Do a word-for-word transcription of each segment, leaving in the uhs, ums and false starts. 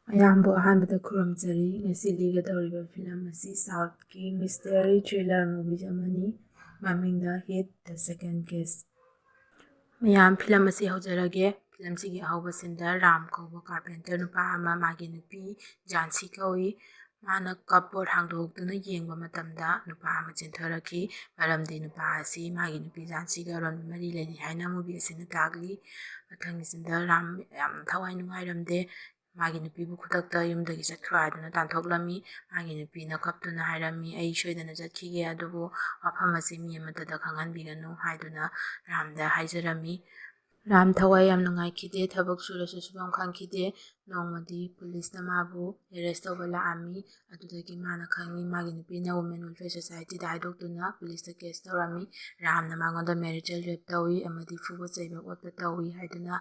ꯃꯌꯥꯝꯕꯨ ꯑꯍꯥꯟꯕꯗ ꯈꯨꯔꯨꯝꯖꯔꯤ꯫ ꯉꯁꯤ ꯂꯤꯒꯗꯧꯔꯤꯕ ꯐꯤꯂꯝ ꯑꯁꯤ ꯁꯥꯎꯠꯀꯤ ꯃꯤꯁꯇꯔꯤ ꯊ꯭ꯔꯤꯂꯔ ꯃꯨꯚꯤ ꯑꯃꯅꯤ꯫ ꯃꯃꯤꯡꯗ ꯍꯤꯠ ꯗ ꯁꯦꯀꯦꯟ ꯀꯤꯁ꯫ ꯃꯌꯥꯝ, ꯐꯤꯂꯝ ꯑꯁꯤ ꯍꯧꯖꯔꯒꯦ꯫ ꯐꯤꯂꯝꯁꯤꯒꯤ ꯑꯍꯧꯕ ꯁꯤꯟꯗ ꯔꯥꯝ ꯀꯧꯕ ꯀꯥꯔꯄꯦꯟꯇꯔ ꯅꯨꯄꯥ ꯑꯃ ꯃꯥꯒꯤ ꯅꯨꯄꯤ ꯖꯥꯟꯁꯤ ꯀꯧꯏ꯫ ꯃꯥꯅ ꯀꯞꯕꯣꯔꯗ ꯍꯥꯡꯗꯣꯛꯇꯨꯅ ꯌꯦꯡꯕ ꯃꯇꯝꯗ ꯅꯨꯄꯥ ꯑꯃ ꯆꯦꯟꯊꯔꯛꯈꯤ꯫ ꯃꯔꯝꯗꯤ ꯅꯨꯄꯥ ꯑꯁꯤ ꯃꯥꯒꯤ ꯅꯨꯄꯤ ꯖꯥꯟꯁꯤꯒ ꯑꯔꯣꯟꯕ ꯃꯔꯤ ꯂꯩꯅꯩ ꯍꯥꯏꯅ ꯃꯨꯚꯤ ꯑꯁꯤꯅ ꯇꯥꯛꯂꯤ꯫ ꯃꯊꯪꯒꯤ ꯁꯤꯟꯗ ꯔꯥꯝ ꯌꯥꯝꯅ ꯊꯋꯥꯏ ꯅꯨꯡꯉꯥꯏꯔꯝꯗꯦ꯫ ꯃꯥꯒꯤ ꯅꯨꯄꯤꯕꯨ ꯈꯨꯗꯛꯇ ꯌꯨꯝꯗꯒꯤ ꯆꯠꯈ꯭ꯔꯣ ꯍꯥꯏꯗꯨꯅ ꯇꯥꯟꯊꯣꯛꯂꯝꯃꯤ꯫ ꯃꯥꯒꯤ ꯅꯨꯄꯤꯅ ꯀꯞꯇꯨꯅ ꯍꯥꯏꯔꯝꯃꯤ, "ꯑꯩ ꯁꯣꯏꯗꯅ ꯆꯠꯈꯤꯒꯦ, ꯑꯗꯨꯕꯨ ꯃꯐꯝ ꯑꯁꯤ ꯃꯤ ꯑꯃꯠꯇꯗ ꯈꯪꯍꯟꯕꯤꯒꯅꯨ" ꯍꯥꯏꯗꯨꯅ ꯔꯥꯝꯗ ꯍꯥꯏꯖꯔꯝꯃꯤ꯫ ꯔꯥꯝ ꯊꯋꯥꯏ ꯌꯥꯝ ꯅꯨꯡꯉꯥꯏꯈꯤꯗꯦ, ꯊꯕꯛ ꯁꯨꯔꯁꯨ ꯁꯨꯐꯝ ꯈꯪꯈꯤꯗꯦ꯫ ꯅꯣꯡꯃꯗꯤ ꯄꯨꯂꯤꯁꯅ ꯃꯥꯕꯨ ꯑꯦꯔꯦꯁ ꯇꯧꯕ ꯂꯥꯛꯑꯝꯃꯤ꯫ ꯑꯗꯨꯗꯒꯤ ꯃꯥꯅ ꯈꯪꯉꯤ ꯃꯥꯒꯤ ꯅꯨꯄꯤꯅ ꯋꯨꯃꯦꯟ ꯋꯦꯜꯐꯤꯌꯔ ꯁꯣꯁꯥꯏꯇꯤꯗ ꯍꯥꯏꯗꯣꯛꯇꯨꯅ ꯄꯨꯂꯤꯁꯇ ꯀꯦꯁ ꯇꯧꯔꯝꯃꯤ꯫ ꯔꯥꯝꯅ ꯃꯉꯣꯟꯗ ꯃꯦꯔꯤꯇꯦꯜ ꯔꯦꯞ ꯇꯧꯏ ꯑꯃꯗꯤ ꯐꯨꯕ ꯆꯩꯕ ꯑꯣꯠꯄ ꯇꯧꯏ ꯍꯥꯏꯗꯨꯅ꯫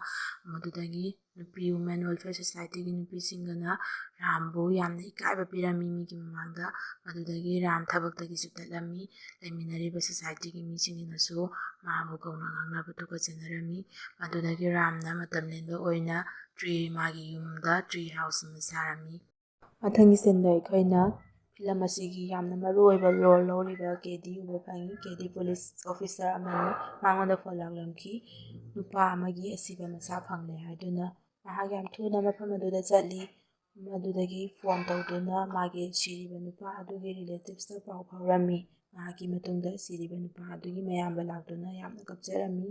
ꯃꯗꯨꯗꯒꯤ ꯅꯨꯄꯤ ꯋꯨꯃꯦꯟ ꯋꯦꯜꯐꯤꯌꯔ ꯁꯣꯁꯥꯏꯇꯤꯒꯤ ꯅꯨꯄꯤꯁꯤꯡꯗꯨꯅ ꯔꯥꯝꯕꯨ ꯌꯥꯝꯅ ꯏꯀꯥꯏꯕ ꯄꯤꯔꯝꯃꯤ ꯃꯤꯒꯤ ꯃꯃꯥꯡꯗ꯫ ꯃꯗꯨꯗꯒꯤ ꯔꯥꯝ ꯊꯕꯛꯇꯒꯤꯁꯨ ꯇꯠꯂꯝꯃꯤ꯫ ꯂꯩꯃꯤꯟꯅꯔꯤꯕ ꯁꯣꯁꯥꯏꯇꯤꯒꯤ ꯃꯤꯁꯤꯡꯅꯁꯨ ꯃꯥꯕꯨ ꯀꯧꯅ ꯉꯥꯡꯅꯕ ꯇꯨꯀꯠꯆꯅꯔꯝꯃꯤ꯫ ꯃꯗꯨꯗꯒꯤ ꯔꯥꯝꯅ ꯃꯇꯝ ꯂꯦꯟꯕ ꯑꯣꯏꯅ ꯇ꯭ꯔꯤ, ꯃꯥꯒꯤ ꯌꯨꯝꯗ ꯇ꯭ꯔꯤ ꯍꯥꯎꯁ ꯑꯃ ꯁꯥꯔꯝꯃꯤ꯫ ꯃꯊꯪꯒꯤ ꯁꯤꯟꯗ ꯑꯩꯈꯣꯏꯅ ꯐꯤꯂꯝ ꯑꯁꯤꯒꯤ ꯌꯥꯝꯅ ꯃꯔꯨꯑꯣꯏꯕ ꯔꯣꯜ ꯂꯧꯔꯤꯕ ꯀꯦꯗꯤ ꯎꯕ ꯐꯪꯉꯤ꯫ ꯀꯦꯗꯤ ꯄꯨꯂꯤꯁ ꯑꯣꯐꯤꯁꯥꯔ ꯑꯃꯅꯤ꯫ ꯃꯉꯣꯟꯗ ꯐꯣꯟ ꯂꯥꯛꯂꯝꯈꯤ, ꯅꯨꯄꯥ ꯑꯃꯒꯤ ꯑꯁꯤꯕ ꯃꯁꯥ ꯐꯪꯂꯦ ꯍꯥꯏꯗꯨꯅ꯫ ꯃꯍꯥꯛ ꯌꯥꯝ ꯊꯨꯅ ꯃꯐꯝ ꯑꯗꯨꯗ ꯆꯠꯂꯤ꯫ ꯃꯗꯨꯗꯒꯤ ꯐꯣꯟ ꯇꯧꯗꯨꯅ ꯃꯥꯒꯤ ꯁꯤꯔꯤꯕ ꯅꯨꯄꯥ ꯑꯗꯨꯒꯤ ꯔꯤꯂꯦꯇꯤꯚꯁꯇ ꯄꯥꯎ ꯐꯥꯎꯔꯝꯃꯤ꯫ ꯃꯍꯥꯛꯀꯤ ꯃꯇꯨꯡꯗ ꯁꯤꯔꯤꯕ ꯅꯨꯄꯥ ꯑꯗꯨꯒꯤ ꯃꯌꯥꯝꯕ ꯂꯥꯛꯇꯨꯅ ꯌꯥꯝꯅ ꯀꯞꯆꯔꯝꯃꯤ꯫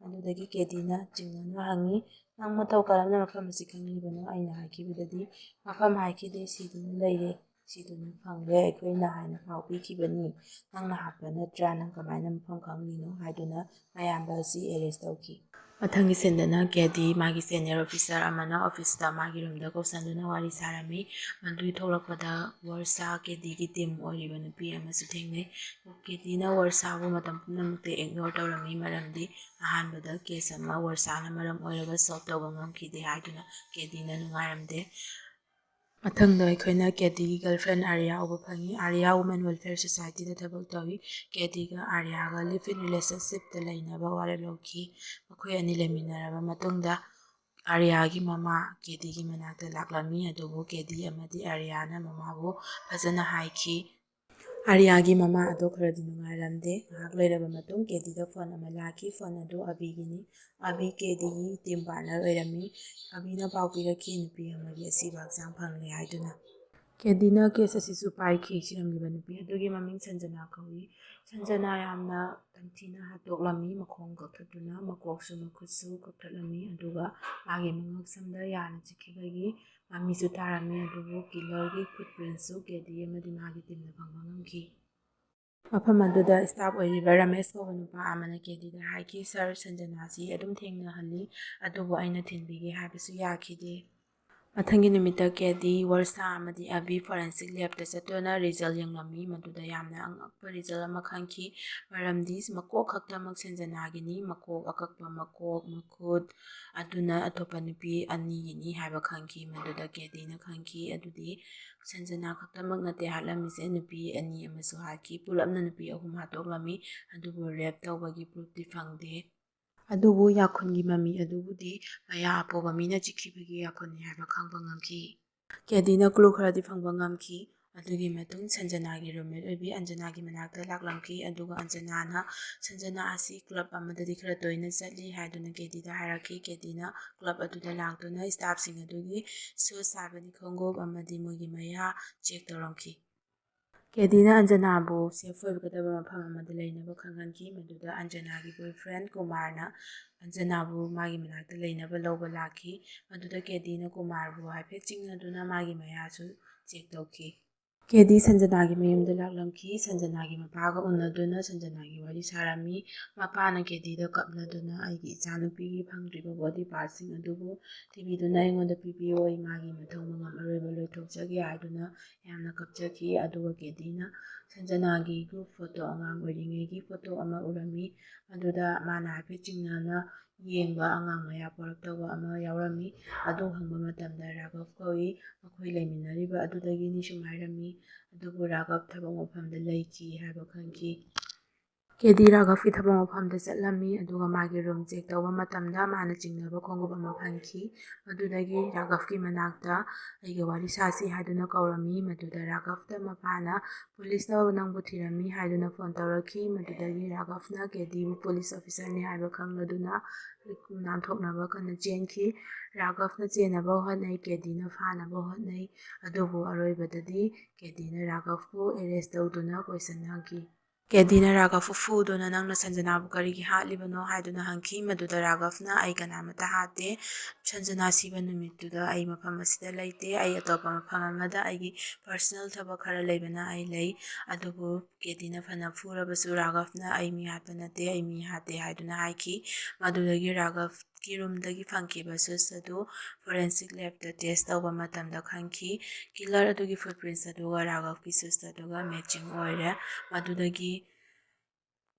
ꯑꯗꯨꯗꯒꯤ ꯀꯦꯗꯤꯅ ꯆꯤꯡꯅꯅ ꯍꯪꯉꯤ, "ꯅꯪ ꯃꯇꯧ ꯀꯔꯝꯅ ꯃꯐꯝ ꯑꯁꯤ ꯈꯪꯂꯤꯕꯅꯣ? ꯑꯩꯅ ꯍꯥꯏꯈꯤꯕꯗꯗꯤ ꯃꯐꯝ ꯍꯥꯏꯈꯤꯗꯦ, ꯁꯤꯗꯨꯅ ꯂꯩꯔꯦ, ꯁꯤꯗꯨꯅ ꯐꯪꯂꯦ ꯑꯩꯈꯣꯏꯅ" ꯍꯥꯏꯅ ꯄꯥꯎ ꯄꯤꯈꯤꯕꯅꯤ꯫ "ꯅꯪꯅ ꯍꯥꯠꯄ ꯅꯠꯇ꯭ꯔꯥ? ꯅꯪ ꯀꯃꯥꯏꯅ ꯃꯐꯝ ꯈꯪꯂꯤꯅꯣ?" ꯍꯥꯏꯗꯨꯅ ꯃꯌꯥꯝꯕ ꯑꯁꯤ ꯑꯦꯔꯦꯁ ꯇꯧꯈꯤ꯫ ꯃꯊꯪꯒꯤ ꯁꯤꯟꯗꯅ ꯀꯦꯗꯤ ꯃꯥꯒꯤ ꯁꯦꯅꯤꯌꯔ ꯑꯣꯐꯤꯁꯥꯔ ꯑꯃꯅ ꯑꯣꯐꯤꯁꯇ ꯃꯥꯒꯤ ꯔꯨꯝꯗ ꯀꯧꯁꯟꯗꯨꯅ ꯋꯥꯔꯤ ꯁꯥꯔꯝꯃꯤ꯫ ꯃꯗꯨꯒꯤ ꯊꯣꯛꯂꯛꯄꯗ ꯋꯔꯁꯥ, ꯀꯦꯗꯤꯒꯤ ꯇꯤꯝ ꯑꯣꯏꯔꯤꯕ ꯅꯨꯄꯤ ꯑꯃꯁꯨ ꯊꯦꯡꯅꯩ꯫ ꯀꯦꯗꯤꯅ ꯋꯔꯁꯥꯕꯨ ꯃꯇꯝ ꯄꯨꯝꯅꯃꯛꯇ ꯏꯒꯅꯣꯔ ꯇꯧꯔꯝꯃꯤ, ꯃꯔꯝꯗꯤ ꯑꯍꯥꯟꯕꯗ ꯀꯦꯁ ꯑꯃ ꯋꯔꯁꯥꯅ ꯃꯔꯝ ꯑꯣꯏꯔꯒ ꯁꯣꯜꯕ ꯇꯧꯕ ꯉꯝꯈꯤꯗꯦ ꯍꯥꯏꯗꯨꯅ ꯀꯦꯗꯤꯅ ꯅꯨꯡꯉꯥꯏꯔꯝꯗꯦ꯫ ꯃꯊꯪꯗ ꯑꯩꯈꯣꯏꯅ ꯀꯦꯗꯤꯒꯤ ꯒꯔꯜꯐ꯭ꯔꯦꯟ ꯑꯥꯔꯤꯌꯥ ꯎꯕ ꯐꯪꯉꯤ꯫ ꯑꯥꯔꯤꯌꯥ ꯋꯨꯃꯦꯟ ꯋꯦꯜꯐꯤꯌꯔ ꯁꯣꯁꯥꯏꯇꯤꯗ ꯊꯕꯛ ꯇꯧꯏ꯫ ꯀꯦꯗꯤꯒ ꯑꯥꯔꯤꯌꯥꯒ ꯂꯤꯚ ꯏꯟ ꯔꯤꯂꯦꯁꯟꯁꯤꯞꯇ ꯂꯩꯅꯕ ꯋꯥꯔꯦꯞ ꯂꯧꯈꯤ꯫ ꯃꯈꯣꯏ ꯑꯅꯤ ꯂꯩꯃꯤꯟꯅꯔꯕ ꯃꯇꯨꯡꯗ ꯑꯥꯔꯤꯌꯥꯒꯤ ꯃꯃꯥ ꯀꯦꯗꯤꯒꯤ ꯃꯅꯥꯛꯇ ꯂꯥꯛꯂꯝꯃꯤ꯫ ꯑꯗꯨꯕꯨ ꯀꯦꯗꯤ ꯑꯃꯗꯤ ꯑꯥꯔꯤꯌꯥꯅ ꯃꯃꯥꯕꯨ ꯐꯖꯅ ꯍꯥꯏꯈꯤ꯫ ꯑꯥꯔꯤꯌꯥꯒꯤ ꯃꯃꯥ ꯑꯗꯣ ꯈꯔꯗꯤ ꯅꯨꯡꯉꯥꯏꯔꯝꯗꯦ꯫ ꯉꯥꯏꯍꯥꯛ ꯂꯩꯔꯕ ꯃꯇꯨꯡ ꯀꯦꯗꯤꯗ ꯐꯣꯟ ꯑꯃ ꯂꯥꯛꯈꯤ꯫ ꯐꯣꯟ ꯑꯗꯨ ꯑꯕꯤꯒꯤꯅꯤ꯫ ꯑꯕꯤ ꯀꯦꯗꯤꯒꯤ ꯇꯤꯝ ꯄꯥꯔꯠꯅꯔ ꯑꯣꯏꯔꯝꯃꯤ꯫ ꯑꯕꯤꯅ ꯄꯥꯎ ꯄꯤꯔꯛꯈꯤ, ꯅꯨꯄꯤ ꯑꯃꯒꯤ ꯑꯁꯤꯕ ꯍꯛꯆꯥꯡ ꯐꯪꯂꯦ ꯍꯥꯏꯗꯨꯅ꯫ ꯀꯦꯗꯤꯅ ꯀꯦꯁ ꯑꯁꯤꯁꯨ ꯄꯥꯏꯈꯤ꯫ ꯁꯤꯔꯝꯂꯤꯕ ꯅꯨꯄꯤ ꯑꯗꯨꯒꯤ ꯃꯃꯤꯡ ꯁꯟꯖꯅꯥ ꯀꯧꯏ꯫ ꯁꯟꯖꯅꯥ ꯌꯥꯝꯅ ꯇꯝꯊꯤꯅ ꯍꯥꯠꯇꯣꯛꯂꯝꯃꯤ꯫ ꯃꯈꯣꯡ ꯀꯛꯊꯠꯇꯨꯅ ꯃꯀꯣꯛꯁꯨ ꯃꯈꯨꯠꯁꯨ ꯀꯛꯊꯠꯂꯝꯃꯤ꯫ ꯑꯗꯨꯒ ꯃꯥꯒꯤ ꯃꯉꯛꯁꯝꯗ ꯌꯥꯅ ꯆꯤꯛꯈꯤꯕꯒꯤ ꯃꯃꯤꯁꯨ ꯇꯥꯔꯝꯃꯤ꯫ ꯑꯗꯨꯕꯨ ꯀꯤꯂꯔꯒꯤ ꯐꯨꯠꯄ꯭ꯔꯤꯟꯁꯨ ꯀꯦꯗꯤ ꯑꯃꯗꯤ ꯃꯥꯒꯤ ꯇꯤꯝꯅ ꯐꯪꯕ ꯉꯝꯈꯤ꯫ ꯃꯐꯝ ꯑꯗꯨꯗ ꯁ꯭ꯇꯥꯐ ꯑꯣꯏꯔꯤꯕ ꯔꯃꯦꯁ ꯀꯧꯕ ꯅꯨꯄꯥ ꯑꯃꯅ ꯀꯦꯗꯤꯗ ꯍꯥꯏꯈꯤ, "ꯁꯥꯔ, ꯁꯟꯖꯅꯥꯁꯤ ꯑꯗꯨꯝ ꯊꯦꯡꯅꯍꯜꯂꯤ, ꯑꯗꯨꯕꯨ ꯑꯩꯅ ꯊꯤꯟꯕꯤꯒꯦ ꯍꯥꯏꯕꯁꯨ ꯌꯥꯈꯤꯗꯦ"꯫ ꯃꯊꯪꯒꯤ ꯅꯨꯃꯤꯠꯇ ꯀꯦꯗꯤ, ꯋꯔꯁꯥ ꯑꯃꯗꯤ ꯑꯕꯤ ꯐꯣꯔꯦꯟꯁꯤꯛ ꯂꯦꯕꯇ ꯆꯠꯇꯨꯅ ꯔꯤꯖꯜ ꯌꯦꯡꯂꯝꯃꯤ꯫ ꯃꯗꯨꯗ ꯌꯥꯝꯅ ꯑꯉꯛꯄ ꯔꯤꯖꯜ ꯑꯃ ꯈꯪꯈꯤ, ꯃꯔꯝꯗꯤ ꯃꯀꯣꯛ ꯈꯛꯇꯃꯛ ꯁꯟꯖꯅꯥꯒꯤꯅꯤ꯫ ꯃꯀꯣꯛ, ꯑꯀꯛꯄ ꯃꯀꯣꯛ, ꯃꯈꯨꯠ ꯑꯗꯨꯅ ꯑꯇꯣꯞꯄ ꯅꯨꯄꯤ ꯑꯅꯤꯒꯤꯅꯤ ꯍꯥꯏꯕ ꯈꯪꯈꯤ꯫ ꯃꯗꯨꯗ ꯀꯦꯗꯤꯅ ꯈꯪꯈꯤ, ꯑꯗꯨꯗꯤ ꯁꯟꯖꯅꯥ ꯈꯛꯇꯃꯛ ꯅꯠꯇꯦ ꯍꯥꯠꯂꯝꯃꯤꯁꯦ, ꯅꯨꯄꯤ ꯑꯅꯤ ꯑꯃꯁꯨ ꯍꯥꯠꯈꯤ꯫ ꯄꯨꯂꯞꯅ ꯅꯨꯄꯤ ꯑꯍꯨꯝ ꯍꯥꯠꯇꯣꯛꯂꯝꯃꯤ, ꯑꯗꯨꯕꯨ ꯔꯦꯞ ꯇꯧꯕꯒꯤ ꯄ꯭ꯔꯨꯐꯇꯤ ꯐꯪꯗꯦ꯫ ꯑꯗꯨꯕꯨ ꯌꯥꯈꯨꯟꯒꯤ ꯃꯃꯤ ꯑꯗꯨꯕꯨꯗꯤ ꯃꯌꯥ ꯑꯄꯧꯕ ꯃꯤꯅ ꯆꯤꯛꯈꯤꯕꯒꯤ ꯌꯥꯈꯨꯟꯅꯤ ꯍꯥꯏꯕ ꯈꯪꯕ ꯉꯝꯈꯤ꯫ ꯀꯦꯗꯤꯅ ꯀ꯭ꯂꯨ ꯈꯔꯗꯤ ꯐꯪꯕ ꯉꯝꯈꯤ꯫ ꯑꯗꯨꯒꯤ ꯃꯇꯨꯡ ꯁꯟꯖꯅꯥꯒꯤ ꯔꯨꯝꯃꯦꯠ ꯑꯣꯏꯕꯤ ꯑꯟꯖꯅꯥꯒꯤ ꯃꯅꯥꯛꯇ ꯂꯥꯛꯂꯝꯈꯤ, ꯑꯗꯨꯒ ꯑꯟꯖꯅꯥꯅ ꯁꯟꯖꯅꯥ ꯑꯁꯤ ꯀ꯭ꯂꯕ ꯑꯃꯗꯗꯤ ꯈꯔ ꯇꯣꯏꯅ ꯆꯠꯂꯤ ꯍꯥꯏꯗꯨꯅ ꯀꯦꯗꯤꯗ ꯍꯥꯏꯔꯛꯈꯤ꯫ ꯀꯦꯗꯤꯅ ꯀ꯭ꯂꯕ ꯑꯗꯨꯗ ꯂꯥꯛꯇꯨꯅ ꯁ꯭ꯇꯥꯐꯁꯤꯡ ꯑꯗꯨꯒꯤ ꯁꯨꯁ ꯍꯥꯏꯕꯗꯤ ꯈꯣꯡꯎꯞ ꯑꯃꯗꯤ ꯃꯣꯏꯒꯤ ꯃꯌꯥ ꯆꯦꯛ ꯇꯧꯔꯝꯈꯤ꯫ ꯀꯦꯗꯤꯅ ꯑꯟꯖꯅꯥꯕꯨ ꯁꯦꯐ ꯑꯣꯏꯒꯗꯕ ꯃꯐꯝ ꯑꯃꯗ ꯂꯩꯅꯕ ꯈꯪꯍꯟꯈꯤ꯫ ꯃꯗꯨꯗ ꯑꯟꯖꯅꯥꯒꯤ ꯕꯣꯏꯐ꯭ꯔꯦꯟ ꯀꯨꯃꯥꯔꯅ ꯑꯟꯖꯅꯥꯕꯨ ꯃꯥꯒꯤ ꯃꯅꯥꯛꯇ ꯂꯩꯅꯕ ꯂꯧꯕ ꯂꯥꯛꯈꯤ꯫ ꯃꯗꯨꯗ ꯀꯦꯗꯤꯅ ꯀꯨꯃꯥꯔꯕꯨ ꯍꯥꯏꯐꯦꯠ ꯆꯤꯡꯅꯗꯨꯅ ꯃꯥꯒꯤ ꯃꯌꯥꯁꯨ ꯆꯦꯛ ꯇꯧꯈꯤ꯫ ꯀꯦꯗꯤ ꯁꯟꯖꯅꯥꯒꯤ ꯃꯌꯨꯝꯗ ꯂꯥꯛꯂꯝꯈꯤ꯫ ꯁꯟꯖꯅꯥꯒꯤ ꯃꯄꯥꯒ ꯎꯅꯗꯨꯅ ꯁꯟꯖꯅꯥꯒꯤ ꯋꯥꯔꯤ ꯁꯥꯔꯝꯃꯤ꯫ ꯃꯄꯥꯅ ꯀꯦꯗꯤꯗ ꯀꯞꯅꯗꯨꯅ, "ꯑꯩꯒꯤ ꯏꯆꯥꯅꯨꯄꯤꯒꯤ ꯐꯪꯗ꯭ꯔꯤꯕ ꯕꯣꯗꯤ ꯄꯥꯔꯠꯁꯤꯡ ꯑꯗꯨꯕꯨ ꯊꯤꯕꯤꯗꯨꯅ ꯑꯩꯉꯣꯟꯗ ꯄꯤꯕꯤꯌꯨ, ꯑꯩ ꯃꯥꯒꯤ ꯃꯊꯧ ꯃꯉꯝ ꯑꯔꯣꯏꯕ ꯂꯣꯏꯊꯣꯛꯆꯒꯦ" ꯍꯥꯏꯗꯨꯅ ꯌꯥꯝꯅ ꯀꯞꯆꯈꯤ꯫ ꯑꯗꯨꯒ ꯀꯦꯗꯤꯅ ꯁꯟꯖꯅꯥꯒꯤ ꯒ꯭ꯔꯨꯞ ꯐꯣꯇꯣ, ꯑꯉꯥꯡ ꯑꯣꯏꯔꯤꯉꯩꯒꯤ ꯐꯣꯇꯣ ꯑꯃ ꯎꯔꯝꯃꯤ꯫ ꯑꯗꯨꯗ ꯃꯥꯅ ꯍꯥꯏꯐꯦꯠ ꯆꯤꯡꯅꯅ ꯌꯦꯡꯕ ꯑꯉꯥꯡ ꯃꯌꯥ ꯄꯣꯔꯛꯇꯧꯕ ꯑꯃ ꯌꯥꯎꯔꯝꯃꯤ꯫ ꯑꯗꯨ ꯍꯪꯕ ꯃꯇꯝꯗ ꯔꯥꯘꯕ ꯀꯧꯏ, ꯃꯈꯣꯏ ꯂꯩꯃꯤꯟꯅꯔꯤꯕ ꯑꯗꯨꯗꯒꯤꯅꯤ ꯁꯨꯝ ꯍꯥꯏꯔꯝꯃꯤ꯫ ꯑꯗꯨꯕꯨ ꯔꯥꯘꯕ ꯊꯕꯛ ꯃꯐꯝꯗ ꯂꯩꯈꯤ ꯍꯥꯏꯕ ꯈꯪꯈꯤ꯫ ꯀꯦꯗꯤ ꯔꯥꯘꯕꯀꯤ ꯊꯕꯛ ꯃꯐꯝꯗ ꯆꯠꯂꯝꯃꯤ, ꯑꯗꯨꯒ ꯃꯥꯒꯤ ꯔꯨꯝ ꯆꯦꯛ ꯇꯧꯕ ꯃꯇꯝꯗ ꯃꯥꯅ ꯆꯤꯡꯅꯕ ꯈꯣꯡꯎꯞ ꯑꯃ ꯐꯪꯈꯤ꯫ ꯃꯗꯨꯗꯒꯤ ꯔꯥꯘꯕꯀꯤ ꯃꯅꯥꯛꯇ "ꯑꯩꯒ ꯋꯥꯔꯤ ꯁꯥꯁꯤ" ꯍꯥꯏꯗꯨꯅ ꯀꯧꯔꯝꯃꯤ꯫ ꯃꯗꯨꯗ ꯔꯥꯘꯕꯇ ꯃꯄꯥꯅ "ꯄꯨꯂꯤꯁꯅ ꯅꯪꯕꯨ ꯊꯤꯔꯝꯃꯤ" ꯍꯥꯏꯗꯨꯅ ꯐꯣꯟ ꯇꯧꯔꯛꯈꯤ꯫ ꯃꯗꯨꯗꯒꯤ ꯔꯥꯘꯕꯅ ꯀꯦꯗꯤꯕꯨ ꯄꯨꯂꯤꯁ ꯑꯣꯐꯤꯁꯔꯅꯤ ꯍꯥꯏꯕ ꯈꯪꯂꯗꯨꯅ ꯅꯥꯟꯊꯣꯛꯅꯕ ꯀꯟꯅ ꯆꯦꯟꯈꯤ꯫ ꯔꯥꯘꯕꯅ ꯆꯦꯟꯅꯕ ꯍꯣꯠꯅꯩ, ꯀꯦꯗꯤꯅ ꯐꯥꯅꯕ ꯍꯣꯠꯅꯩ, ꯑꯗꯨꯕꯨ ꯑꯔꯣꯏꯕꯗꯗꯤ ꯀꯦꯗꯤꯅ ꯔꯥꯘꯕꯄꯨ ꯑꯦꯔꯦꯁ ꯇꯧꯗꯨꯅ ꯀꯣꯏꯁꯟ ꯍꯪꯈꯤ꯫ ꯀꯦꯗꯤꯅ ꯔꯥꯘꯕꯄꯨ ꯐꯨꯗꯨꯅ "ꯅꯪꯅ ꯁꯟꯖꯅꯥꯕꯨ ꯀꯔꯤꯒꯤ ꯍꯥꯠꯂꯤꯕꯅꯣ?" ꯍꯥꯏꯗꯨꯅ ꯍꯪꯈꯤ꯫ ꯃꯗꯨꯗ ꯔꯥꯘꯕꯅ "ꯑꯩ ꯀꯅꯥꯃꯠꯇ ꯍꯥꯠꯇꯦ꯫ ꯁꯟꯖꯅꯥ ꯁꯤꯕ ꯅꯨꯃꯤꯠꯇꯨꯗ ꯑꯩ ꯃꯐꯝ ꯑꯁꯤꯗ ꯂꯩꯇꯦ꯫ ꯑꯩ ꯑꯇꯣꯞꯄ ꯃꯐꯝ ꯑꯃꯗ ꯑꯩꯒꯤ ꯄꯔꯁꯅꯦꯜ ꯊꯕꯛ ꯈꯔ ꯂꯩꯕꯅ ꯑꯩ ꯂꯩ"꯫ ꯑꯗꯨꯕꯨ ꯀꯦꯗꯤꯅ ꯐꯅ ꯐꯨꯔꯕꯁꯨ ꯔꯥꯘꯕꯅ "ꯑꯩ ꯃꯤ ꯍꯥꯠꯄ ꯅꯠꯇꯦ, ꯑꯩ ꯃꯤ ꯍꯥꯠꯇꯦ" ꯍꯥꯏꯗꯨꯅ ꯍꯥꯏꯈꯤ꯫ ꯃꯗꯨꯗꯒꯤ ꯔꯥꯘꯕꯀꯤ ꯔꯨꯝꯗꯒꯤ ꯐꯪꯈꯤꯕ ꯁꯨꯁ ꯑꯗꯨ ꯐꯣꯔꯦꯟꯁꯤꯛ ꯂꯦꯕꯇ ꯇꯦꯁ ꯇꯧꯕ ꯃꯇꯝꯗ ꯈꯪꯈꯤ꯫ ꯀꯤꯂꯔ ꯑꯗꯨꯒꯤ ꯐꯨꯠꯄ꯭ꯔꯤꯟꯁ ꯑꯗꯨꯒ ꯔꯥꯘꯕꯀꯤ ꯁꯨꯁ ꯑꯗꯨꯒ ꯃꯦꯆꯤꯡ ꯑꯣꯏꯔꯦ꯫ ꯃꯗꯨꯗꯒꯤ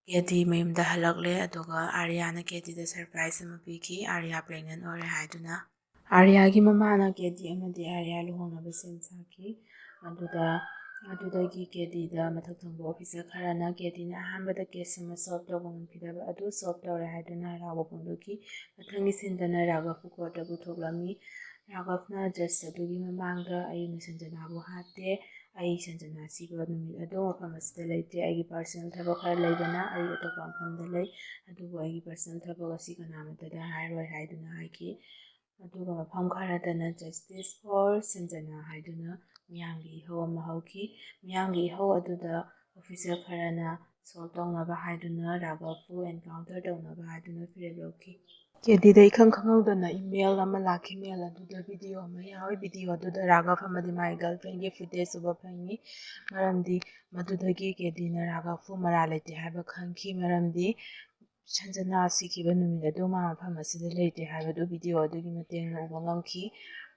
ꯀꯦꯗꯤ ꯃꯌꯨꯝꯗ ꯍꯜꯂꯛꯂꯦ, ꯑꯗꯨꯒ ꯑꯥꯔꯌꯥꯅ ꯀꯦꯗꯤꯗ ꯁꯔꯄ꯭ꯔꯥꯏꯖ ꯑꯃ ꯄꯤꯈꯤ, ꯑꯥꯔꯌꯥ ꯄ꯭ꯔꯦꯒꯅꯦꯟ ꯑꯣꯏꯔꯦ ꯍꯥꯏꯗꯨꯅ꯫ ꯑꯥꯔꯌꯥꯒꯤ ꯃꯃꯥꯅ ꯀꯦꯗꯤ ꯑꯃꯗꯤ ꯑꯥꯔꯌꯥ ꯂꯨꯍꯣꯡꯅꯕ ꯁꯦꯝ ꯁꯥꯈꯤ꯫ ꯑꯗꯨꯗ, ꯑꯗꯨꯗꯒꯤ ꯀꯦꯗꯤꯗ ꯃꯊꯛ ꯊꯣꯡꯕ ꯑꯣꯐꯤꯁꯔ ꯈꯔꯅ ꯀꯦꯗꯤꯅ ꯑꯍꯥꯟꯕꯗ ꯀꯦꯁ ꯑꯃ ꯁꯣꯜꯕ ꯇꯧꯕ ꯉꯝꯈꯤꯗꯕ ꯑꯗꯨ ꯁꯣꯜꯕ ꯇꯧꯔꯦ ꯍꯥꯏꯗꯨꯅ ꯍꯔꯥꯎꯕ ꯐꯣꯡꯗꯣꯛꯈꯤ꯫ ꯃꯊꯪꯒꯤ ꯁꯤꯟꯗꯅ ꯔꯥꯘꯕꯄꯨ ꯀꯣꯔꯠꯇ ꯄꯨꯊꯣꯛꯂꯝꯃꯤ꯫ ꯔꯥꯘꯕꯅ ꯖꯖ ꯑꯗꯨꯒꯤ ꯃꯃꯥꯡꯗ "ꯑꯩꯅ ꯁꯟꯖꯅꯥꯕꯨ ꯍꯥꯠꯇꯦ, ꯑꯩ ꯁꯟꯖꯅꯥ ꯁꯤꯕ ꯅꯨꯃꯤꯠ ꯑꯗꯨ ꯃꯐꯝ ꯑꯁꯤꯗ ꯂꯩꯇꯦ, ꯑꯩꯒꯤ ꯄꯔꯁꯅꯦꯜ ꯊꯕꯛ ꯈꯔ ꯂꯩꯕꯅ ꯑꯩ ꯑꯇꯣꯞꯄ ꯃꯐꯝꯗ ꯂꯩ, ꯑꯗꯨꯕꯨ ꯑꯩꯒꯤ ꯄꯔꯁꯅꯦꯜ ꯊꯕꯛ ꯑꯁꯤ ꯀꯅꯥꯃꯠꯇꯗ ꯍꯥꯏꯔꯣꯏ" ꯍꯥꯏꯗꯨꯅ ꯍꯥꯏꯈꯤ꯫ ꯑꯗꯨꯒ ꯃꯐꯝ ꯈꯔꯗꯅ "Justice for ꯁꯟꯖꯅꯥ" ꯍꯥꯏꯗꯨꯅ ꯃꯤꯌꯥꯝꯒꯤ ꯏꯍꯧ ꯑꯃ ꯍꯧꯈꯤ꯫ ꯃꯤꯌꯥꯝꯒꯤ ꯏꯍꯧ ꯑꯗꯨꯗ ꯑꯣꯐꯤꯁꯔ ꯈꯔꯅ ꯁꯣꯜꯕ ꯇꯧꯅꯕ ꯍꯥꯏꯗꯨꯅ ꯔꯥꯘꯕꯄꯨ ꯑꯦꯟꯀꯥꯎꯟꯇꯔ ꯇꯧꯅꯕ ꯍꯥꯏꯗꯨꯅ ꯐꯤꯔꯦꯞ ꯂꯧꯈꯤ꯫ ꯀꯦꯗꯤꯗ ꯏꯈꯪ ꯈꯪꯍꯧꯗꯅ ꯏꯃꯦꯜ ꯑꯃ ꯂꯥꯛꯈꯤ꯫ ꯏꯃꯦꯜ ꯑꯗꯨꯗ ꯚꯤꯗꯤꯑꯣ ꯑꯃ ꯌꯥꯎꯏ꯫ ꯚꯤꯗꯤꯑꯣ ꯑꯗꯨꯗ ꯔꯥꯘꯕ ꯑꯃꯗꯤ ꯃꯥꯒꯤ ꯒꯔꯜꯐ꯭ꯔꯦꯟꯒꯤ ꯐꯨꯇꯦꯖ ꯎꯕ ꯐꯪꯉꯤ꯫ ꯃꯔꯝꯗꯤ ꯃꯗꯨꯗꯒꯤ ꯀꯦꯗꯤꯅ ꯔꯥꯘꯕꯄꯨ ꯃꯔꯥꯜ ꯂꯩꯇꯦ ꯍꯥꯏꯕ ꯈꯪꯈꯤ, ꯃꯔꯝꯗꯤ ꯁꯟꯖꯅꯥ ꯁꯤꯈꯤꯕ ꯅꯨꯃꯤꯠ ꯑꯗꯨ ꯃꯥ ꯃꯐꯝ ꯑꯁꯤꯗ ꯂꯩꯇꯦ ꯍꯥꯏꯕꯗꯨ ꯚꯤꯗꯤꯑꯣ ꯑꯗꯨꯒꯤ ꯃꯇꯦꯡꯅ ꯎꯕ ꯉꯝꯈꯤ꯫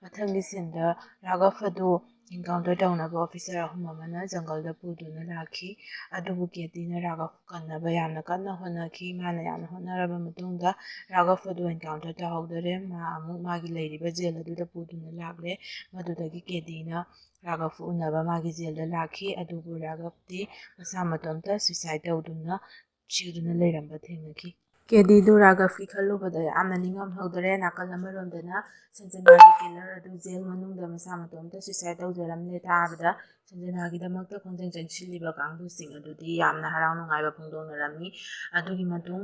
ꯃꯊꯪꯒꯤ ꯁꯤꯟꯗ ꯔꯥꯘꯕ ꯑꯗꯨ ꯑꯦꯟꯀꯥꯎꯟꯇꯔ ꯇꯧꯅꯕ ꯑꯣꯐꯤꯁꯔ ꯑꯍꯨꯝ ꯑꯃꯅ ꯖꯪꯒꯜꯗ ꯄꯨꯗꯨꯅ ꯂꯥꯛꯈꯤ꯫ ꯑꯗꯨꯕꯨ ꯀꯦꯗꯤꯅ ꯔꯥꯘꯕ ꯀꯟꯅꯕ ꯌꯥꯝꯅ ꯀꯟꯅ ꯍꯣꯠꯅꯈꯤ꯫ ꯃꯥꯅ ꯌꯥꯝꯅ ꯍꯣꯠꯅꯔꯕ ꯃꯇꯨꯡꯗ ꯔꯥꯘꯕ ꯑꯗꯨ ꯑꯦꯟꯀꯥꯎꯟꯇꯔ ꯇꯧꯍꯧꯗꯔꯦ꯫ ꯃꯥ ꯑꯃꯨꯛ ꯃꯥꯒꯤ ꯂꯩꯔꯤꯕ ꯖꯦꯜ ꯑꯗꯨꯗ ꯄꯨꯗꯨꯅ ꯂꯥꯛꯂꯦ꯫ ꯃꯗꯨꯗꯒꯤ ꯀꯦꯗꯤꯅ ꯔꯥꯘꯕ ꯎꯅꯕ ꯃꯥꯒꯤ ꯖꯦꯜꯗ ꯂꯥꯛꯈꯤ꯫ ꯑꯗꯨꯕꯨ ꯔꯥꯘꯕꯗꯤ ꯃꯁꯥ ꯃꯇꯣꯝꯇ ꯁꯨꯏꯁꯥꯏꯗ ꯇꯧꯗꯨꯅ ꯁꯤꯗꯨꯅ ꯂꯩꯔꯝꯕ ꯊꯦꯡꯅꯈꯤ꯫ ꯀꯦꯗꯤꯗꯨ ꯔꯥꯘꯕꯀꯤ ꯈꯜꯂꯨꯕꯗ ꯌꯥꯝꯅ ꯅꯤꯡꯉꯝꯍꯧꯗꯔꯦ꯫ ꯅꯥꯀꯜ ꯑꯃꯔꯣꯝꯗꯅ ꯁꯟꯖꯅꯥꯒꯤ ꯀꯤꯂꯔ ꯑꯗꯨ ꯖꯦꯜ ꯃꯅꯨꯡꯗ ꯃꯁꯥ ꯃꯇꯣꯝꯇ ꯁꯨꯏꯁꯥꯏꯠ ꯇꯧꯖꯔꯝꯂꯦ ꯇꯥꯕꯗ ꯁꯟꯖꯅꯥꯒꯤꯗꯃꯛꯇ ꯈꯣꯡꯖꯪ ꯆꯪꯁꯤꯜꯂꯤꯕ ꯀꯥꯡꯕꯨꯁꯤꯡ ꯑꯗꯨꯗꯤ ꯌꯥꯝꯅ ꯍꯔꯥꯎ ꯅꯨꯡꯉꯥꯏꯕ ꯐꯣꯡꯗꯣꯛꯅꯔꯝꯃꯤ꯫ ꯑꯗꯨꯒꯤ ꯃꯇꯨꯡ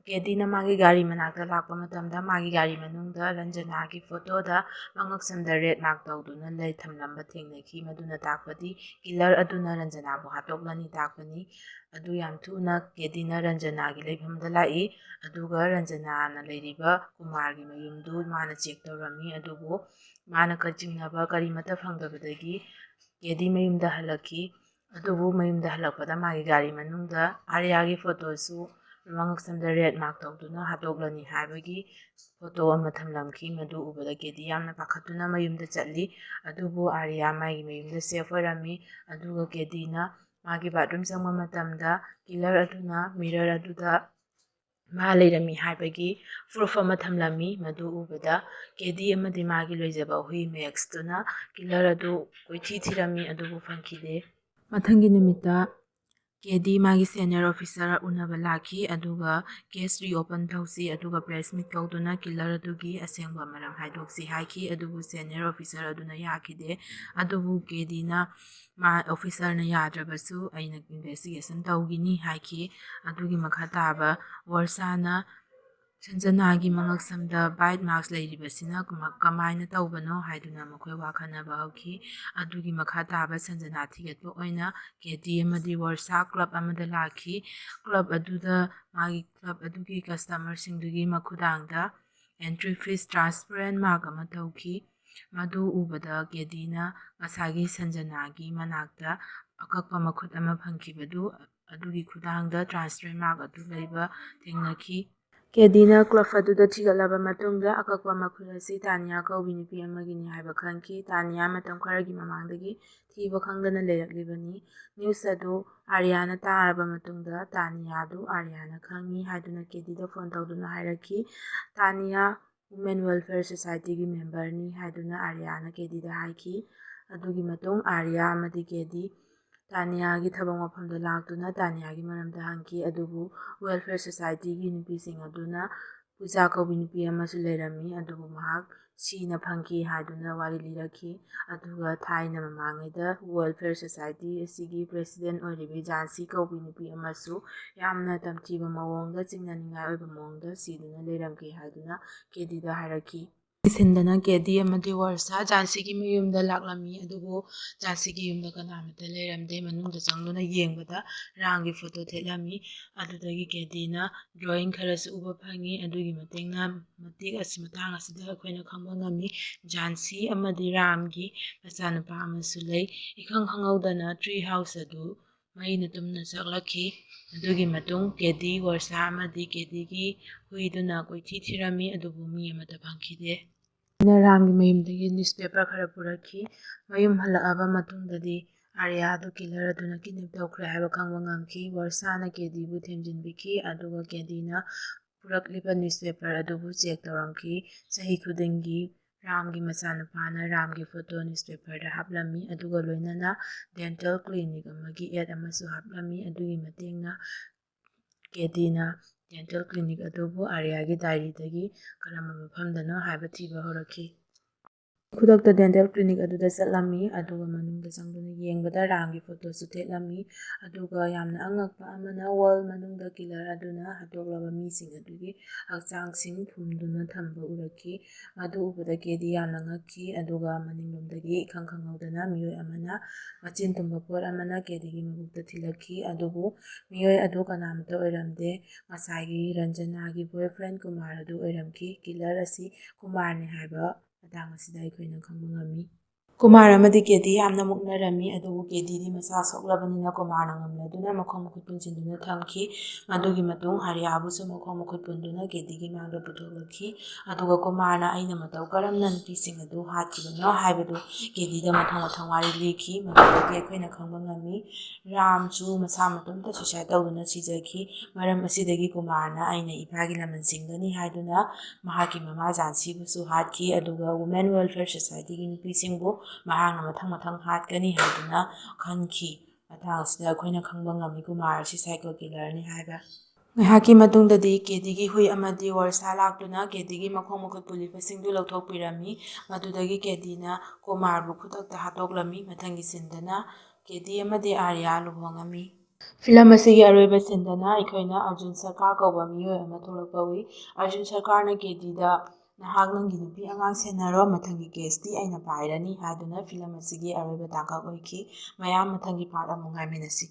ꯀꯦꯗꯤꯅ ꯃꯥꯒꯤ ꯒꯥꯔꯤ ꯃꯅꯥꯛꯇ ꯂꯥꯛꯄ ꯃꯇꯝꯗ ꯃꯥꯒꯤ ꯒꯥꯔꯤ ꯃꯅꯨꯡꯗ ꯔꯟꯖꯅꯥꯒꯤ ꯐꯣꯇꯣꯗ ꯃꯉꯛꯁꯝꯗ ꯔꯦꯠ ꯃꯥꯔꯛ ꯇꯧꯗꯨꯅ ꯂꯩ ꯊꯝꯂꯝꯕ ꯊꯦꯡꯅꯈꯤ꯫ ꯃꯗꯨꯅ ꯇꯥꯛꯄꯗꯤ ꯀꯤꯂꯔ ꯑꯗꯨꯅ ꯔꯟꯖꯅꯥꯕꯨ ꯍꯥꯠꯇꯣꯛꯂꯅꯤ ꯇꯥꯛꯄꯅꯤ꯫ ꯑꯗꯨ ꯌꯥꯝ ꯊꯨꯅ ꯀꯦꯗꯤꯅ ꯔꯟꯖꯅꯥꯒꯤ ꯂꯩꯐꯝꯗ ꯂꯥꯛꯏ꯫ ꯑꯗꯨꯒ ꯔꯟꯖꯅꯥꯅ ꯂꯩꯔꯤꯕ ꯀꯨꯃꯥꯔꯒꯤ ꯃꯌꯨꯝꯗꯨ ꯃꯥꯅ ꯆꯦꯛ ꯇꯧꯔꯝꯃꯤ꯫ ꯑꯗꯨꯕꯨ ꯃꯥꯅ ꯀ-, ꯆꯤꯡꯅꯕ ꯀꯔꯤꯃꯠꯇ ꯐꯪꯗꯕꯗꯒꯤ ꯀꯦꯗꯤ ꯃꯌꯨꯝꯗ ꯍꯜꯂꯛꯈꯤ꯫ ꯑꯗꯨꯕꯨ ꯃꯌꯨꯝꯗ ꯍꯜꯂꯛꯄꯗ ꯃꯥꯒꯤ ꯒꯥꯔꯤ ꯃꯅꯨꯡꯗ ꯑꯥꯔꯤꯌꯥꯒꯤ ꯐꯣꯇꯣꯁꯨ ꯃꯉꯛꯁꯝꯗ ꯔꯦꯠ ꯃꯥꯔꯛ ꯇꯧꯗꯨꯅ ꯍꯥꯠꯇꯣꯛꯂꯅꯤ ꯍꯥꯏꯕꯒꯤ ꯐꯣꯇꯣ ꯑꯃ ꯊꯝꯂꯝꯈꯤ꯫ ꯃꯗꯨ ꯎꯕꯗ ꯀꯦꯗꯤ ꯌꯥꯝꯅ ꯄꯥꯈꯠꯇꯨꯅ ꯃꯌꯨꯝꯗ ꯆꯠꯂꯤ꯫ ꯑꯗꯨꯕꯨ ꯑꯥꯔꯤꯌꯥ ꯃꯥꯒꯤ ꯃꯌꯨꯝꯗ ꯁꯦꯐ ꯑꯣꯏꯔꯝꯃꯤ꯫ ꯑꯗꯨꯒ ꯀꯦꯗꯤꯅ ꯃꯥꯒꯤ ꯕꯥꯠꯔꯨꯝ ꯆꯪꯕ ꯃꯇꯝꯗ ꯀꯤꯂꯔ ꯑꯗꯨꯅ ꯃꯤꯔꯔ ꯑꯗꯨꯗ ꯃꯥ ꯂꯩꯔꯝꯃꯤ ꯍꯥꯏꯕꯒꯤ ꯄ꯭ꯔꯨꯐ ꯑꯃ ꯊꯝꯂꯝꯃꯤ꯫ ꯃꯗꯨ ꯎꯕꯗ ꯀꯦꯗꯤ ꯑꯃꯗꯤ ꯃꯥꯒꯤ ꯂꯣꯏꯖꯕ ꯍꯨꯏ ꯃꯦꯛꯁꯇꯨꯅ ꯀꯤꯂꯔ ꯑꯗꯨ ꯀꯣꯏꯊꯤ ꯊꯤꯔꯝꯃꯤ, ꯑꯗꯨꯕꯨ ꯐꯪꯈꯤꯗꯦ꯫ ꯃꯊꯪꯒꯤ ꯅꯨꯃꯤꯠꯇ ꯀꯦꯗꯤ ꯃꯥꯒꯤ ꯁꯦꯅꯤꯌꯔ ꯑꯣꯐꯤꯁꯥꯔ ꯎꯅꯕ ꯂꯥꯛꯈꯤ, ꯑꯗꯨꯒ ꯀꯦꯁ ꯔꯤꯑꯣꯄꯟ ꯇꯧꯁꯤ, ꯑꯗꯨꯒ ꯄ꯭ꯔꯦꯁ ꯃꯤꯠ ꯀꯧꯗꯨꯅ ꯀꯤꯂꯔ ꯑꯗꯨꯒꯤ ꯑꯁꯦꯡꯕ ꯃꯔꯝ ꯍꯥꯏꯗꯣꯛꯁꯤ ꯍꯥꯏꯈꯤ꯫ ꯑꯗꯨꯕꯨ ꯁꯦꯅꯤꯌꯔ ꯑꯣꯐꯤꯁꯥꯔ ꯑꯗꯨꯅ ꯌꯥꯈꯤꯗꯦ꯫ ꯑꯗꯨꯕꯨ ꯀꯦꯗꯤꯅ ꯃꯥ ꯑꯣꯐꯤꯁꯥꯔꯅ ꯌꯥꯗ꯭ꯔꯕꯁꯨ ꯑꯩꯅ ꯏꯟꯚꯦꯁꯇꯤꯒꯦꯁꯟ ꯇꯧꯈꯤꯅꯤ ꯍꯥꯏꯈꯤ꯫ ꯑꯗꯨꯒꯤ ꯃꯈꯥ ꯇꯥꯕ ꯋꯔꯁꯥꯅ ꯁꯟꯖꯅꯥꯒꯤ ꯃꯉꯛꯁꯝꯗ ꯕꯥꯏꯠ ꯃꯥꯔꯛꯁ ꯂꯩꯔꯤꯕꯁꯤꯅ ꯀꯃ-, ꯀꯃꯥꯏꯅ ꯇꯧꯕꯅꯣ ꯍꯥꯏꯗꯨꯅ ꯃꯈꯣꯏ ꯋꯥ ꯈꯟꯅꯕ ꯍꯧꯈꯤ꯫ ꯑꯗꯨꯒꯤ ꯃꯈꯥ ꯇꯥꯕ ꯁꯟꯖꯅꯥ ꯊꯤꯒꯠꯄ ꯑꯣꯏꯅ ꯀꯦꯗꯤ ꯑꯃꯗꯤ ꯋꯔꯁꯥ ꯀ꯭ꯂꯕ ꯑꯃꯗ ꯂꯥꯛꯈꯤ꯫ ꯀ꯭ꯂꯕ ꯑꯗꯨꯗ ꯃꯥꯒꯤ ꯀ꯭ꯂꯕ ꯑꯗꯨꯒꯤ ꯀꯁꯇꯃꯔꯁꯤꯡꯗꯨꯒꯤ ꯃꯈꯨꯗꯥꯡꯗ ꯑꯦꯟꯇ꯭ꯔꯤ ꯐꯤꯁ ꯇ꯭ꯔꯥꯟꯁꯄꯦꯔꯦꯟ ꯃꯥꯔꯛ ꯑꯃ ꯇꯧꯈꯤ꯫ ꯃꯗꯨ ꯎꯕꯗ ꯀꯦꯗꯤꯅ ꯉꯁꯥꯏꯒꯤ ꯁꯟꯖꯅꯥꯒꯤ ꯃꯅꯥꯛꯇ ꯑꯀꯛꯄ ꯃꯈꯨꯠ ꯑꯃ ꯐꯪꯈꯤꯕꯗꯨ ꯑꯗꯨꯒꯤ ꯈꯨꯗꯥꯡꯗ ꯇ꯭ꯔꯥꯟꯁꯄꯦꯔꯦꯟ ꯃꯥꯔꯛ ꯑꯗꯨ ꯂꯩꯕ ꯊꯦꯡꯅꯈꯤ꯫ ꯀꯦꯗꯤꯅ ꯀ꯭ꯂꯕ ꯑꯗꯨꯗ ꯊꯤꯒꯠꯂꯕ ꯃꯇꯨꯡꯗ ꯑꯀꯛꯄ ꯃꯈꯨꯠ ꯑꯁꯤ ꯇꯥꯅꯤꯌꯥ ꯀꯧꯕꯤ ꯅꯨꯄꯤ ꯑꯃꯒꯤꯅꯤ ꯍꯥꯏꯕ ꯈꯪꯈꯤ꯫ ꯇꯥꯅꯤꯌꯥ ꯃꯇꯝ ꯈꯔꯒꯤ ꯃꯃꯥꯡꯗꯒꯤ ꯊꯤꯕ ꯈꯪꯗꯅ ꯂꯩꯔꯛꯂꯤꯕꯅꯤ꯫ ꯅ꯭ꯌꯨꯁ ꯑꯗꯨ ꯑꯥꯔꯤꯌꯥꯅ ꯇꯥꯔꯕ ꯃꯇꯨꯡꯗ ꯇꯥꯅꯤꯌꯥꯗꯨ ꯑꯥꯔꯤꯌꯥꯅ ꯈꯪꯉꯤ ꯍꯥꯏꯗꯨꯅ ꯀꯦꯗꯤꯗ ꯐꯣꯟ ꯇꯧꯗꯨꯅ ꯍꯥꯏꯔꯛꯈꯤ꯫ ꯇꯥꯅꯤꯌꯥ ꯋꯨꯃꯦꯟ ꯋꯦꯜꯐꯤꯌꯔ ꯁꯣꯁꯥꯏꯇꯤꯒꯤ ꯃꯦꯝꯕꯔꯅꯤ ꯍꯥꯏꯗꯨꯅ ꯑꯥꯔꯤꯌꯥꯅ ꯀꯦꯗꯤꯗ ꯍꯥꯏꯈꯤ꯫ ꯑꯗꯨꯒꯤ ꯃꯇꯨꯡ ꯑꯥꯔꯤꯌꯥ ꯑꯃꯗꯤ ꯀꯦꯗꯤ ꯇꯥꯅꯤꯌꯥꯒꯤ ꯊꯕꯛ ꯃꯐꯝꯗ ꯂꯥꯛꯇꯨꯅ ꯇꯥꯅꯤꯌꯥꯒꯤ ꯃꯔꯝꯗ ꯍꯪꯈꯤ꯫ ꯑꯗꯨꯕꯨ welfare societyꯒꯤ ꯅꯨꯄꯤꯁꯤꯡ ꯑꯗꯨꯅ ꯄꯨꯖꯥ ꯀꯧꯕꯤ ꯅꯨꯄꯤ ꯑꯃꯁꯨ ꯂꯩꯔꯝꯃꯤ, ꯑꯗꯨꯕꯨ ꯃꯍꯥꯛ ꯁꯤꯅ ꯐꯪꯈꯤ ꯍꯥꯏꯗꯨꯅ ꯋꯥꯔꯤ ꯂꯤꯔꯛꯈꯤ꯫ ꯑꯗꯨꯒ ꯊꯥꯏꯅ ꯃꯃꯥꯡꯉꯩꯗ welfare society ꯑꯁꯤꯒꯤ president ꯑꯣꯏꯔꯤꯕꯤ ꯖꯥꯟꯁꯤ ꯀꯧꯕꯤ ꯅꯨꯄꯤ ꯑꯃꯁꯨ ꯌꯥꯝꯅ ꯇꯝꯊꯤꯕ ꯃꯑꯣꯡꯗ, ꯆꯤꯡꯅꯅꯤꯡꯉꯥꯏ ꯑꯣꯏꯕ ꯃꯑꯣꯡꯗ ꯁꯤꯗꯨꯅ ꯂꯩꯔꯝꯈꯤ ꯍꯥꯏꯗꯨꯅ ꯀꯦꯗꯤꯗ ꯍꯥꯏꯔꯛꯈꯤ꯫ ꯁꯤꯟꯗꯅ ꯀꯦꯗꯤ ꯑꯃꯗꯤ ꯋꯔꯁꯥ ꯖꯥꯟꯁꯤꯒꯤ ꯃꯌꯨꯝꯗ ꯂꯥꯛꯂꯝꯃꯤ, ꯑꯗꯨꯕꯨ ꯖꯥꯟꯁꯤꯒꯤ ꯌꯨꯝꯗ ꯀꯅꯥꯃꯠꯇ ꯂꯩꯔꯝꯗꯦ꯫ ꯃꯅꯨꯡꯗ ꯆꯪꯗꯨꯅ ꯌꯦꯡꯕꯗ ꯔꯥꯝꯒꯤ ꯐꯣꯇꯣ ꯊꯦꯠꯂꯝꯃꯤ꯫ ꯑꯗꯨꯗꯒꯤ ꯀꯦꯗꯤꯅ drawing ꯈꯔꯁꯨ ꯎꯕ ꯐꯪꯉꯤ꯫ ꯑꯗꯨꯒꯤ ꯃꯇꯦꯡꯅ ꯃꯇꯦꯛ ꯑꯁꯤ, ꯃꯇꯥꯡ ꯑꯁꯤꯗ ꯑꯩꯈꯣꯏꯅ ꯈꯪꯕ ꯉꯝꯃꯤ꯫ ꯖꯥꯟꯁꯤ ꯑꯃꯗꯤ ꯔꯥꯝꯒꯤ ꯃꯆꯥꯅꯨꯄꯥ ꯑꯃꯁꯨ ꯂꯩ꯫ ꯏꯈꯪ ꯈꯪꯍꯧꯗꯅ tree house ꯑꯗꯨ ꯃꯩꯅ ꯇꯨꯝꯅ ꯆꯥꯛꯂꯛꯈꯤ꯫ ꯑꯗꯨꯒꯤ ꯃꯇꯨꯡ ꯀꯦꯗꯤ, ꯋꯔꯁꯥ ꯑꯃꯗꯤ ꯀꯦꯗꯤꯒꯤ ꯍꯨꯏꯗꯨꯅ ꯀꯣꯏꯊꯤ ꯊꯤꯔꯝꯃꯤ, ꯑꯗꯨꯕꯨ ꯃꯤ ꯑꯃꯠꯇ ꯐꯪꯈꯤꯗꯦ꯫ ꯑꯩꯅ ꯔꯥꯝꯒꯤ ꯃꯌꯨꯝꯗꯒꯤ newspaper ꯈꯔ ꯄꯨꯔꯛꯈꯤ꯫ ꯃꯌꯨꯝ ꯍꯜꯂꯛꯑꯕ ꯃꯇꯨꯡꯗꯗꯤ ꯑꯥꯔꯌꯥ ꯑꯗꯨ killer ꯑꯗꯨꯅ kidnap ꯇꯧꯈ꯭ꯔꯦ ꯍꯥꯏꯕ ꯈꯪꯕ ꯉꯝꯈꯤ꯫ ꯋꯔꯁꯥꯅ ꯀꯦꯗꯤꯕꯨ ꯊꯦꯝꯖꯤꯟꯕꯤꯈꯤ, ꯑꯗꯨꯒ ꯀꯦꯗꯤꯅ ꯄꯨꯔꯛꯂꯤꯕ newspaper ꯑꯗꯨꯕꯨ check ꯇꯧꯔꯝꯈꯤ꯫ ꯆꯍꯤ ꯈꯨꯗꯤꯡꯒꯤ ꯔꯥꯝꯒꯤ ꯃꯆꯥꯅꯨꯄꯥꯅ ꯔꯥꯝꯒꯤ ꯐꯣꯇꯣ newspaperꯗ ꯍꯥꯞꯂꯝꯃꯤ, ꯑꯗꯨꯒ ꯂꯣꯏꯅꯅ dental clinic ꯑꯃꯒꯤ ad ꯑꯃꯁꯨ ꯍꯥꯞꯂꯝꯃꯤ꯫ ꯑꯗꯨꯒꯤ ꯃꯇꯦꯡꯅ ꯀꯦꯗꯤꯅ dental clinic ꯑꯗꯨꯕꯨ ꯑꯥꯔꯌꯥꯒꯤ diaryꯗꯒꯤ ꯀꯔꯝꯕ ꯃꯐꯝꯗꯅꯣ ꯍꯥꯏꯕ ꯊꯤꯕ ꯍꯧꯔꯛꯈꯤ꯫ ꯈꯨꯗꯛꯇ dental clinic ꯑꯗꯨꯗ ꯆꯠꯂꯝꯃꯤ, ꯑꯗꯨꯒ ꯃꯅꯨꯡꯗ ꯆꯪꯗꯨꯅ ꯌꯦꯡꯕꯗ ꯔꯥꯝꯒꯤ ꯐꯣꯇꯣꯁꯨ ꯊꯦꯠꯂꯝꯃꯤ꯫ ꯑꯗꯨꯒ ꯌꯥꯝꯅ ꯑꯉꯛꯄ ꯑꯃꯅ, wall ꯃꯅꯨꯡꯗ killer ꯑꯗꯨꯅ ꯍꯥꯠꯇꯣꯛꯂꯕ ꯃꯤꯁꯤꯡ ꯑꯗꯨꯒꯤ ꯍꯛꯆꯥꯡꯁꯤꯡ ꯐꯨꯝꯗꯨꯅ ꯊꯝꯕ ꯎꯔꯛꯈꯤ꯫ ꯃꯗꯨ ꯎꯕꯗ ꯀꯦꯗꯤ ꯌꯥꯝꯅ ꯉꯛꯈꯤ, ꯑꯗꯨꯒ ꯃꯅꯤꯡꯂꯣꯝꯗꯒꯤ ꯏꯈꯪ ꯈꯪꯍꯧꯗꯅ ꯃꯤꯑꯣꯏ ꯑꯃꯅ ꯃꯆꯤꯟ ꯇꯨꯝꯕ ꯄꯣꯠ ꯑꯃꯅ ꯀꯦꯗꯤꯒꯤ ꯃꯕꯨꯛꯇ ꯊꯤꯜꯂꯛꯈꯤ꯫ ꯑꯗꯨꯕꯨ ꯃꯤꯑꯣꯏ ꯑꯗꯨ ꯀꯅꯥꯃꯠꯇ ꯑꯣꯏꯔꯝꯗꯦ꯫ ꯉꯁꯥꯏꯒꯤ ꯔꯟꯖꯅꯥꯒꯤ boyfriend ꯀꯨꯃꯥꯔ ꯑꯗꯨ ꯑꯣꯏꯔꯝꯈꯤ꯫ Killer ꯑꯁꯤ ꯀꯨꯃꯥꯔꯅꯤ ꯍꯥꯏꯕ ꯃꯇꯥꯡ ꯑꯁꯤꯗ ꯑꯩꯈꯣꯏꯅ ꯈꯪꯕ ꯉꯝꯃꯤ꯫ ꯀꯨꯃꯥꯔ ꯑꯃꯗꯤ ꯀꯦꯗꯤ ꯌꯥꯝꯅ ꯃꯨꯛꯅꯔꯝꯃꯤ, ꯑꯗꯨꯕꯨ ꯀꯦꯗꯤꯗꯤ ꯃꯁꯥ ꯁꯣꯛꯂꯕꯅꯤꯅ ꯀꯨꯃꯥꯔꯅ ꯉꯝꯅꯗꯨꯅ ꯃꯈꯣꯡ ꯃꯈꯨꯠ ꯄꯨꯟꯁꯤꯟꯗꯨꯅ ꯊꯝꯈꯤ꯫ ꯃꯗꯨꯒꯤ ꯃꯇꯨꯡ ꯑꯥꯔꯌꯥꯕꯨꯁꯨ ꯃꯈꯣꯡ ꯃꯈꯨꯠ ꯄꯨꯟꯗꯨꯅ ꯀꯦꯗꯤꯒꯤ ꯃꯥꯡꯗ ꯄꯨꯊꯣꯛꯂꯛꯈꯤ꯫ ꯑꯗꯨꯒ ꯀꯨꯃꯥꯔꯅ ꯑꯩꯅ ꯃꯇꯧ ꯀꯔꯝꯅ ꯅꯨꯄꯤꯁꯤꯡ ꯑꯗꯨ ꯍꯥꯠꯈꯤꯕꯅꯣ ꯍꯥꯏꯕꯗꯨ ꯀꯦꯗꯤꯗ ꯃꯊꯪ ꯃꯊꯪ ꯋꯥꯔꯤ ꯂꯤꯈꯤ꯫ ꯃꯗꯨꯗꯒꯤ ꯑꯩꯈꯣꯏꯅ ꯈꯪꯕ ꯉꯝꯃꯤ, ꯔꯥꯝꯁꯨ ꯃꯁꯥ ꯃꯇꯣꯝꯇ suicide ꯇꯧꯗꯨꯅ ꯁꯤꯖꯈꯤ꯫ ꯃꯔꯝ ꯑꯁꯤꯗꯒꯤ ꯀꯨꯃꯥꯔꯅ ꯑꯩꯅ ꯏꯄꯥꯒꯤ ꯂꯃꯟ ꯁꯤꯡꯒꯅꯤ ꯍꯥꯏꯗꯨꯅ ꯃꯍꯥꯛꯀꯤ ꯃꯃꯥ ꯖꯥꯟꯁꯤꯕꯨꯁꯨ ꯍꯥꯠꯈꯤ, ꯑꯗꯨꯒ Women Welfare Societyꯒꯤ ꯅꯨꯄꯤꯁꯤꯡꯕꯨ ꯃꯍꯥꯛꯅ ꯃꯊꯪ ꯃꯊꯪ ꯍꯥꯠꯀꯅꯤ ꯍꯥꯏꯗꯨꯅ ꯈꯟꯈꯤ꯫ ꯃꯇꯥꯡ ꯑꯁꯤꯗ ꯑꯩꯈꯣꯏꯅ ꯈꯪꯕ ꯉꯝꯃꯤ ꯀꯨꯃꯥꯔ ꯑꯁꯤ psycho killer ꯅꯤ ꯍꯥꯏꯕ꯫ ꯉꯥꯏꯍꯥꯛꯀꯤ ꯃꯇꯨꯡꯗꯗꯤ ꯀꯦꯗꯤꯒꯤ ꯍꯨꯏ ꯑꯃꯗꯤ ꯋꯔꯁꯥ ꯂꯥꯛꯇꯨꯅ ꯀꯦꯗꯤꯒꯤ ꯃꯈꯣꯡ ꯃꯈꯨꯠ ꯄꯨꯜꯂꯤꯕꯁꯤꯡꯗꯨ ꯂꯧꯊꯣꯛꯄꯤꯔꯝꯃꯤ꯫ ꯃꯗꯨꯗꯒꯤ ꯀꯦꯗꯤꯅ ꯀꯨꯃꯥꯔꯕꯨ ꯈꯨꯗꯛꯇ ꯍꯥꯠꯇꯣꯛꯂꯝꯃꯤ꯫ ꯃꯊꯪꯒꯤ ꯁꯤꯟꯗꯅ ꯀꯦꯗꯤ ꯑꯃꯗꯤ ꯑꯥꯔꯌꯥ ꯂꯨꯍꯣꯡꯉꯝꯃꯤ꯫ ꯐꯤꯂꯝ ꯑꯁꯤꯒꯤ ꯑꯔꯣꯏꯕ ꯁꯤꯟꯗꯅ ꯑꯩꯈꯣꯏꯅ ꯑꯔꯖꯨꯟ ꯁꯔꯀꯥꯔ ꯀꯧꯕ ꯃꯤꯑꯣꯏ ꯑꯃ ꯊꯣꯛꯂꯛꯄ ꯎꯏ꯫ ꯑꯔꯖꯨꯟ ꯁꯔꯀꯥꯔꯅ ꯀꯦꯗꯤꯗ "ꯅꯍꯥꯛ ꯅꯪꯒꯤ ꯅꯨꯄꯤ ꯑꯉꯥꯡ ꯁꯦꯟꯅꯔꯣ, ꯃꯊꯪꯒꯤ ꯀꯦꯁꯇꯤ ꯑꯩꯅ ꯄꯥꯏꯔꯅꯤ" ꯍꯥꯏꯗꯨꯅ ꯐꯤꯂꯝ ꯑꯁꯤꯒꯤ ꯑꯔꯣꯏꯕ ꯇꯥꯡꯀꯛ ꯑꯣꯏꯈꯤ꯫ ꯃꯌꯥꯝ ꯃꯊꯪꯒꯤ ꯄꯥꯔꯠ ꯑꯃꯨꯛ ꯉꯥꯏꯃꯤꯟꯅꯁꯤ꯫